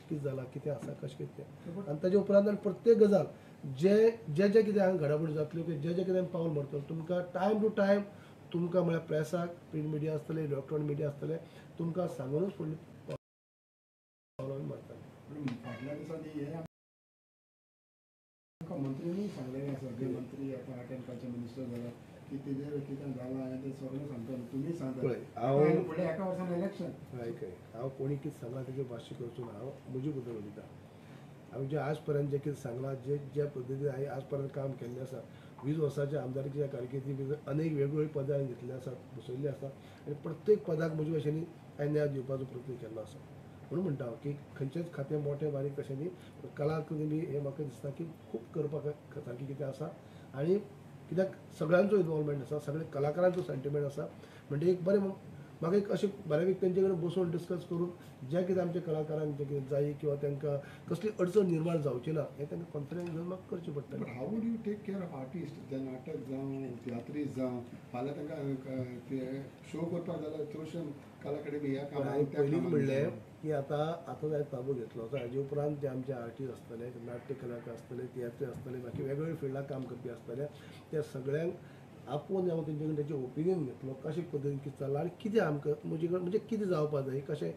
कितें जालां, कितें आसा, कशें कितें तें. आनी ताजे उपरांत आनी प्रत्येक गजाल जे जे जे कितें हांगा घडामोडी जातल्यो की जे जे कितें पावल मारतलो तुमकां टायम टू टायम तुमकां म्हळ्यार प्रेसाक, प्रिंट मिडिया आसतले, इलेक्ट्रॉनीक मिडिया आसतले, तुमकां सांगूनच फुडली पावलां मारतले. फाटल्या दिसांनी हे आमकां मंत्र्यांनी सांगलेलें आसा, जे मंत्री आतां आर्ट एंड कल्चर मिनिस्टर जाला की तेजेर कितें जालां हें तें सगळें सांगताले, तुमी सांगता. पळय हांव फुडल्या एका वर्सान इलेक्शन. आयक, हांव कोणी कितें सांगलां तेजेर भाश्य करचो ना, हांव म्हजे बद्दल उलयता. हांवें जें आज पर्यंत जें कितें सांगलां, जे ज्या पद्दतीन हांवें आज पर्यंत काम केल्लें आसा, 20 वर्सांच्या आमदारकीच्या कारकिर्दी भितर अनेक वेगवेगळीं पदां हांवें घेतलीं आसात, बसयल्लीं आसा आनी प्रत्येक पदाक म्हजे भाशेन हांवें न्याय दिवपाचो प्रयत्न केल्लो आसा. म्हणून म्हणटा हांव की खंयचेंच खातें मोटें बारीक तशें न्ही, कलाकृती बी हें म्हाका दिसता की खूब करपाक सारकें कितें आसा. आनी कित्याक सगळ्यांचो इनवॉल्वमेंट आसा, सगळे कलाकारांचो सेंटिमेंट आसा. म्हणजे एक बरें म्हाका एक अशें बऱ्यापैकी तेंचे कडेन बसून डिस्कस करून जें कितें आमच्या कलाकारांक जें कितें जाय किंवा तांकां कसली अडचण निर्माण जावची ना हें तांकां कॉन्फिडन्स घेवन म्हाका करचें पडटलें. But how would you take care of artist, जे नाटक जावं तियात्रीस्त जावं, फाल्यां तांकां ते शो करपाक जाल्यार चडशे कला अकादमी ह्या हांवें पयलींच म्हणलें की आतां आतां जाय ताबो घेतलो, सो हाजे उपरांत जे आमचे आर्टिस्ट आसतले, नाट्य कलाकार आसतले, तियात्री आसतले, बाकी वेगवेगळे फिल्डाक काम करपी आसतले, त्या सगळ्यांक आपोवन हांव तेंचे कडेन तेंचें ओपिनियन घेतलो, कशें पद्दतीन कितें चल्लां आनी कितें आमकां म्हजे कडेन म्हणजे कितें जावपा जाय, कशें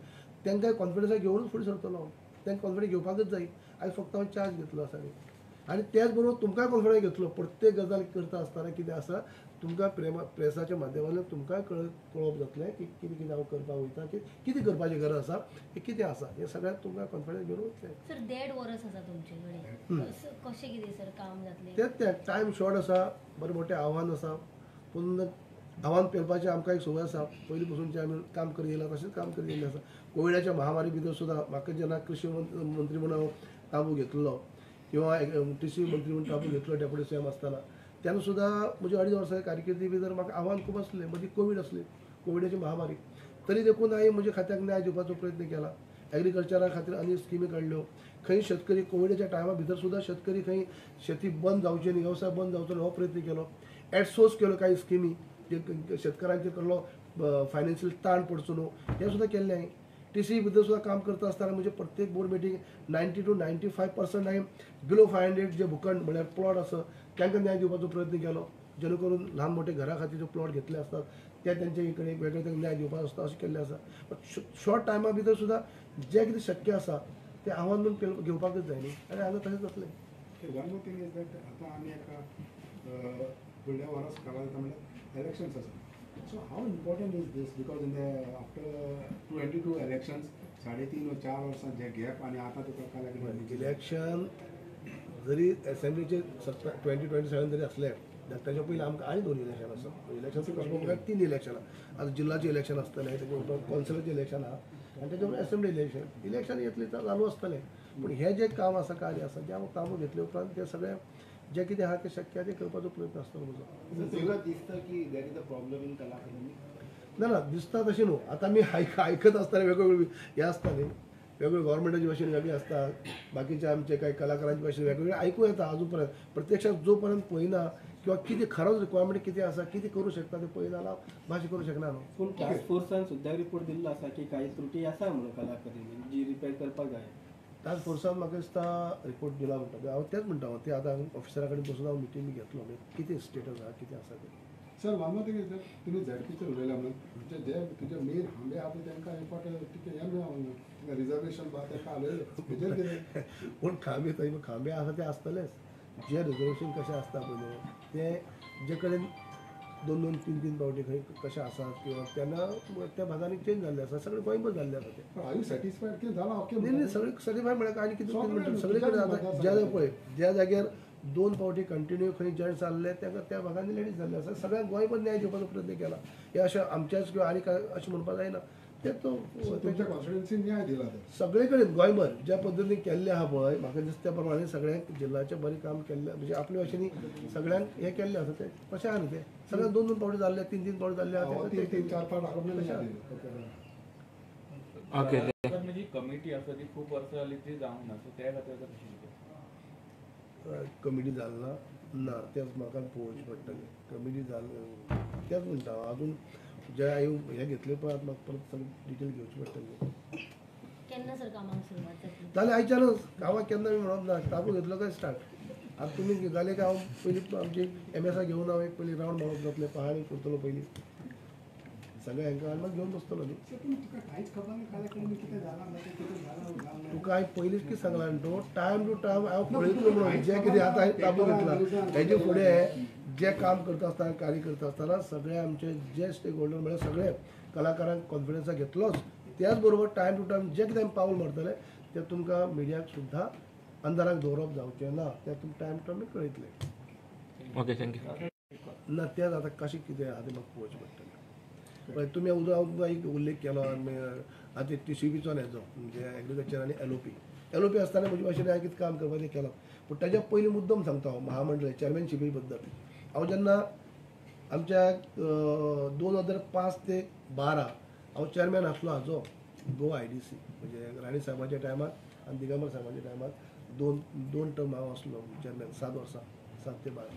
तांकां कॉन्फिडन्सा घेवनूच फुडें सरतलो हांव. तांकां कॉन्फिडन्स घेवपाकच जाय. आयज फक्त हांव चार्ज घेतलो आसा न्ही, आनी त्याच बरोबर तुमकांय कॉन्फिडन्स घेतलो. प्रत्येक गजाल करता आसतना कितें आसा तुमकां प्रेसाच्या माध्यमांतल्यान तुमकांय कळोवप जातलें की कितें कितें हांव करपाक वयता, की कितें करपाची गरज आसा, हें कितें आसा, हें सगळ्यांक तुमकां कॉन्फिडन्स घेवन वयतलें. सर 1.5 वर्स आसा तुमचे कडेन, कशें कितें सर काम जातलें? तेंच तें टायम शॉर्ट आसा, बरें मोटें आव्हान आसा, पूण आव्हान पेलपाचें आमकां एक संवय आसा. पयलीं पसून जें आमी काम करीत येयला तशेंच काम करीत येयल्लें आसा. कोविडाच्या महामारी भितर सुद्दां म्हाका जेन्ना कृशी मंत्री म्हणून हांव ताबो घेतलो किंवा कृशी मंत्री म्हणून ताबो घेतलो डेप्युटी सीएम आसतना, तेन्ना सुद्दां म्हजी 2.5 वर्सां कारकिर्दी भितर म्हाका आव्हान खूब आसलें. मदीं कोवीड आसली, कोविडाची महामारी, तरी देखून हांवें म्हज्या खात्याक न्याय दिवपाचो प्रयत्न केला. एग्रीकल्चरा खातीर अनेक स्किमी काडल्यो. खंय शेतकरी कोविडाच्या टायमा भितर सुद्दां शेतकरी खंय शेती बंद जावची न्ही, वेवसाय बंद जावचो न्ही हो प्रयत्न केलो. एडसोर्स केलो कांय स्किमी जे शेतकऱ्यांचेर कसलो फायनान्शियल ताण पडचो न्हू हें सुद्दां केल्लें हांवें. टीसी भितर सुद्दां काम करता आसतना म्हजें प्रत्येक बोर्ड मिटींग 90 to 95% हांवें बिलो 500 जे भूखंड म्हळ्यार प्लॉट आसा तांकां न्याय दिवपाचो प्रयत्न केलो, जेणे करून ल्हान मोठे घरा खातीर जे प्लॉट घेतले आसतात ते तेंचे कडेन वेगळे तांकां न्याय दिवपाचो आसता अशें केल्लें आसा. शॉर्ट टायमा भितर सुद्दां जें कितें शक्य आसा तें आव्हान म्हणून घेवपाकच जाय न्ही, आनी हांगा तशें जातलें. One more thing is that आतां आमी एका फुडल्या वर्स काळार म्हणल्यार इलेक्शन्स आसा. So how important is this? Because in the after 22 elections, 3.5 or 4 वर्सां जे गॅप आनी आतां तुका कला अकादमी इलेक्शन जरी एसेंब्लीचे 2027 जरी आसले ताच्या पयलीं आमकां आनी 2 इलेक्शन आसा. इलेक्शन म्हणल्यार 3 इलेक्शन आसा. आतां जिल्ल्याचें इलेक्शन आसतलें, तेच्या उपरांत कौन्सिलाचें इलेक्शन आहा आनी तेच्या उपरांत एसेंब्ली इलेक्शन. इलेक्शन येतलें चालू आसतलें, पूण हें जें काम आसा, कार्य आसा, जें हांव ताबो घेतले उपरांत तें सगळें जें कितें आहा तें शक्य आहा तें करपाचो प्रयत्न आसतलो म्हजो. तुका दिसता की there is a problem in Kala Akademi? ना ना दिसता तशें न्हू. आतां आमी आयकत आसतना वेगवेगळे हें आसता न्ही, वेगवेगळे गव्हर्मेंटाचे भाशेन वेगळी आसता, बाकीचे आमचे कांय कलाकारांचे भाशेन वेगवेगळे आयकूं येता. आजून पर्यंत प्रत्यक्षात जो पर्यंत पळयना किंवा कितें खरोच रिक्वायरमेंट कितें आसा, कितें करूं शकता तें पळयना जाल्यार भाशे करूं शकना न्हू. पूण टास्क फोर्सान सुद्दां रिपोर्ट दिल्लो आसा की कांय त्रुटी आसा म्हणून कला अकादमीन जी रिपेर करपाक जाय. टास्क फोर्सान म्हाका दिसता रिपोर्ट दिला म्हणटा, हांव तेंच म्हणटा, ते आतां ऑफिसरा कडेन बसून हांव मिटींग बी घेतलो, कितें स्टेटस आहा, कितें आसा तें. Sir one more thing is that तुमी झेडपीचेर उलयला म्हणून तुमचे जे तुजे मेन खांबे आहा पळय तांकां एक फावट कितें हें मेळोंक रिजर्वेशन बा तांकां आलयलें तेजेर कितें? पूण खांबे थंय खांबे आसा ते आसतलेच. जे रिजर्वेशन कशें आसता पळय न्हू तें जे कडेन 2 2 3 3 फावटी खंय कशें आसात किंवा तेन्ना त्या भागांनी चेंज जाल्लें आसा, सगळें गोंयभर जाल्लें आसा तें. Are you satisfied कितें जालां? ओके न्ही न्ही, सगळें सॅटिस्फायड म्हळ्यार आनी कितें म्हणटा सगळे कडेन आतां ज्या पळय ज्या जाग्यार 2 फावटी कंटिन्यू खंय जेंट्स जाल्ले ताका त्या भागांनी लेडीज जाल्ले आसा. सगळ्यांक गोंयभर न्याय दिवपाचो प्रयत्न केला. हें अशें आमच्याच किंवा आनी काय अशें म्हणपाक जायना. ते तो तुमच्या कॉन्स्टिट्युएन्सीन न्याय दिला सगळे कडेन गोंयभर ज्या पद्दतीन केल्लें आहा पळय, म्हाका दिसता त्या प्रमाणे सगळ्यांक जिल्ल्याचें बरें काम केल्लें, म्हणजे आपले भाशेनी सगळ्यांक हें केल्लें आसा. तें कशें आहा न्ही, तें सगळ्यांक 2 2 फावटी जाल्ले, 3 3 फावटी जाल्ले आहा. 3 4 फावट. ओके, म्हणजे कमिटी आसा ती खूब वर्सां जाली ती जावंक ना, सो त्या खातीर कशें कितें कमिटी जाल ना? ना, तेंच म्हाका पळोवचें पडटलें. कमिटी जाल तेंच म्हणटा हांव, अजून जे हांवें हें घेतले पळय म्हाका परत सगळें डिटेल घेवची पडटली. केन्ना सर कामाक सुरवात जातली? जालें आयच्यानच कामाक केन्ना बी म्हणप ना, ताबो घेतलो काय स्टार्ट. आतां तुमी जालें काय हांव पयलीं आमची एमएसआय घेवन हांव एक पयलीं रावंड मारप जातलें, पहाणी करतलो पयलीं सगळें हांकां आनी मागीर घेवन बसतलो न्ही. तुका कांयच खबर ना कला अकादमी कितें जालां, कितें जालां? तुका हांवें पयलींच कितें सांगलां न्हू, टायम टू टायम हांव पळयतलो म्हणून जें कितें आतां हांवें ताबो घेतला हेजे फुडें जें काम करता आसतना कार्य करता आसतना सगळे आमचे जे स्टेक होल्डर म्हळ्यार सगळे कलाकारांक कॉन्फिडन्सा घेतलोच, त्याच बरोबर टायम टू टायम जें कितें आमी पावल मारतले तें तुमकां मिडियाक सुद्दां अंधाराक दवरप जावचें ना, तें तुमकां टायम टू टायम कळयतले. Okay, thank you. ना तेंच आतां कशें कितें आहा तें म्हाका पळोवचें पडटलें. पळय तुमी अदूं हांव तुमकां एक उल्लेख केलो आतां टीसीबीचो हेजो म्हणजे एग्रीकल्चर आनी एलओपी. एलओपी आसतना म्हजे भाशेन हांवें कितें काम करपाचें केलां, पूण ताच्या पयलीं मुद्दम सांगता हांव महामंडळ चॅरमॅनशिपी बद्दल. हांव जेन्ना आमच्या 2005 ते 12 हांव चॅरमॅन आसलो हाजो गोवा IDC म्हणजे राणी साहेबाच्या टायमार आनी दिगंबर साहेबाच्या टायमार दोन टर्म हांव आसलो चॅरमॅन, 7 वर्सां, 7 ते 12.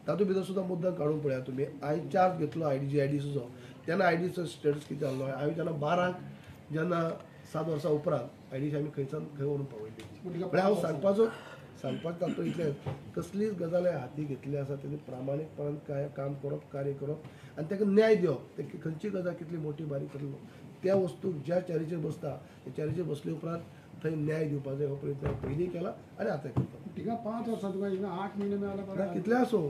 तातूंत भितर सुद्दां मुद्दम काडून पळयात तुमी, हांवें चार्ज घेतलो आयडीसीचो तेन्ना आयडीचो स्टेटस कितें जाल्लो, हांवें जेन्ना 12 जेन्ना 7 वर्सां उपरांत आयडीसी आमी खंयच्यान खंय व्हरून पावयली. म्हळ्यार हांव सांगपाचो तातूंत इतलें, कसलीच गजाल हाती घेतली आसा तेणी प्रामाणीकपणान काय काम करप, कार्य करप आनी ताका न्याय दिवप. ते खंयची गजाल कितली मोठी बारीक करलो त्या वस्तूक ज्या चारीचेर बसता त्या चारीचेर बसले उपरांत थंय न्याय दिवपाचो हो प्रयत्न पयलीं केला आनी आतां करता. तिका 5 वर्सां तुका 8 म्हयने मेळ्ळा कितले आसूं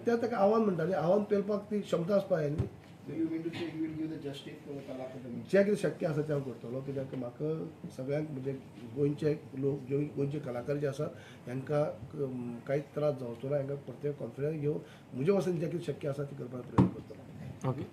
त्या ताका आव्हान म्हणटा न्ही, आव्हान पेलपाक ती क्षमता आसपा जाय न्ही. जें कितें शक्य आसा तें हांव करतलो, कित्याक म्हाका सगळ्यांक म्हणजे गोंयचे लोक जे गोंयचे कलाकार जे आसात हांकां कांयच त्रास जावचो ना, हांकां प्रत्येक कॉन्फिडन्स घेवन म्हजे वटेन जें कितें शक्य आसा तें करपाचो प्रयत्न करतलो. ओके.